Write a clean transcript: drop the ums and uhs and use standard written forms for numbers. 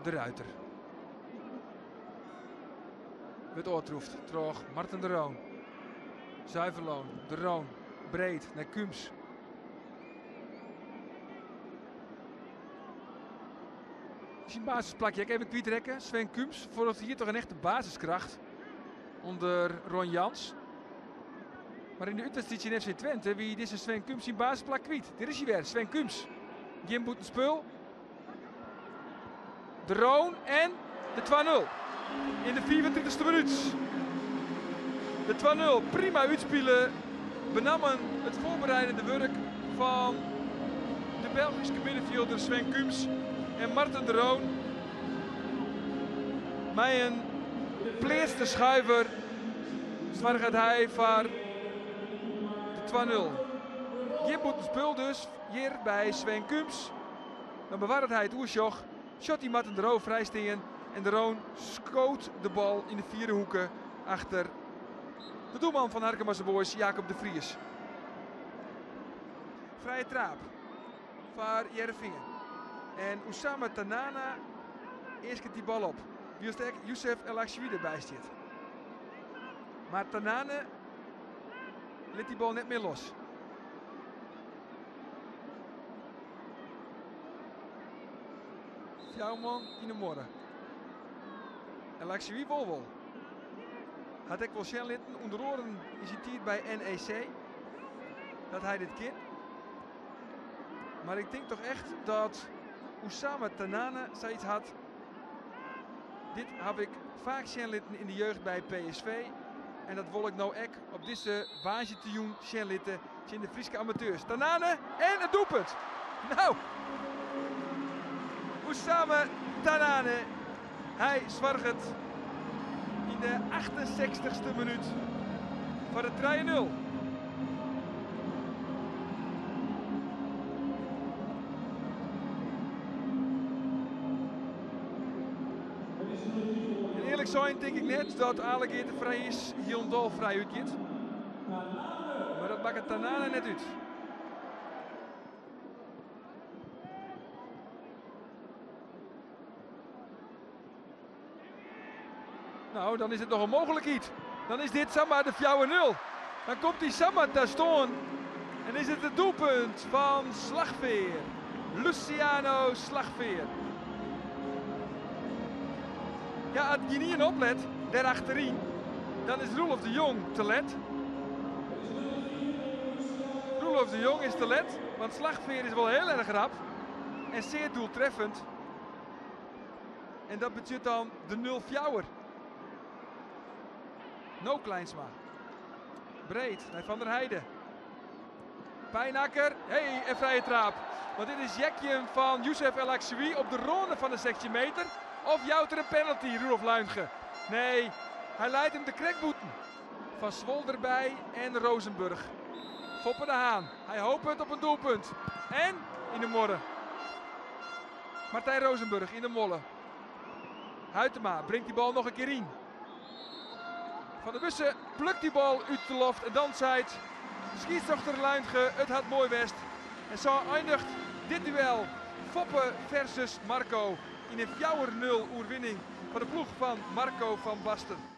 De Ruiter. Wurdt oantroefd troch Marten de Roon. Zuiverloon, De Roon, breed nei Kums. Syn basisplakje ek even kwytrekke. Sven Kums, foarich jier toch in echte basiskracht ûnder Ron Jans. Mar yn de útwedstriid tsjin FC Twente wie dizze Sven Kums syn basisplak kwyt. Dêr is hy wer, Sven Kums. Gjin bûtenspul. De Roon en de 2-0 yn de 35ste minút. De 2-0 prima útspile. Benammen it foarbereidende wurk fan de Belgyske middenfjilder Sven Kums en Marten de Roon. Mei in pleatste schuiver soarget hy foar de 2-0. Gjin bûtenspul dus hjir by Sven Kums. Dan bewarret hy it oersjoch. Sjocht hy Marten de Roon frij stean en de Roon skoot de bal yn de fiere hoeke achter de doelman fan Harkemase Boys, Jacob de Vries. Frije traap foar Hearrenfean. En Oussama Tannane easket dy bal op, wylst ek Youssef El Achoui derby stiet. Mar Tannane lit dy bal net mear los. Fjouwer man yn de muorre. El Achoui wol wol. Hat ek wol sjen litten, ûnder oaren yn syn tiid by NEC, dat hy dit kin. Mar ik tink toch echt dat Oussama Tannane sayts hat. Dit haw ik faak sjen litten yn de jeugd by PSV. En dat wol ik no ek op dizze woansdeitejûn sjen litte tsjin de Fryske amateurs. Tannane en it doelpunt! Nou, Oussama Tannane, hy soarget yn de 68ste minút foar de 3-0. En earlik sein tink ik net dat Ale Geert de Vries hielendal frij útgiet. Mar dat makket Tannane net út. Nou, dan is it noch in mooglikheid. Dan is dit samar de 4-0. Dan komt hy samar ta stân. En is it it doelpunt fan Slagveer. Luciano Slagveer. Ja, as gjinien oplet, dêr achteryn, dan is Roelof de Jong te let. Roelof de Jong is te let, want Slagveer is wol hiel erch rap en sear doeltreffend. En dat betsjut dan de 0-4. No Klijnsma. Breed nei Van der Heide. Pijnakker. Hey, en frije traap. Want dit is Jekjen fan Youssef El Achoui op de râne fan de 16 meter. Of jout er in penalty, Roelof Luinge? Nee, hy leit him der krekt bûten. Van Swol derby en Rozenburg. Foppe de Haan. Hy hopet op in doelpunt. En yn de muorre. Martijn Rozenburg yn de molle. Huitema bringt dy bal noch in kear yn. Van der Bussen plukt dy bal út de loft en dan seit skiedsrjochter Luinge it hat moai west. En sa eindiget dit duel Foppe versus Marco yn in 4-0 oerwinning foar de ploech fan Marco van Basten.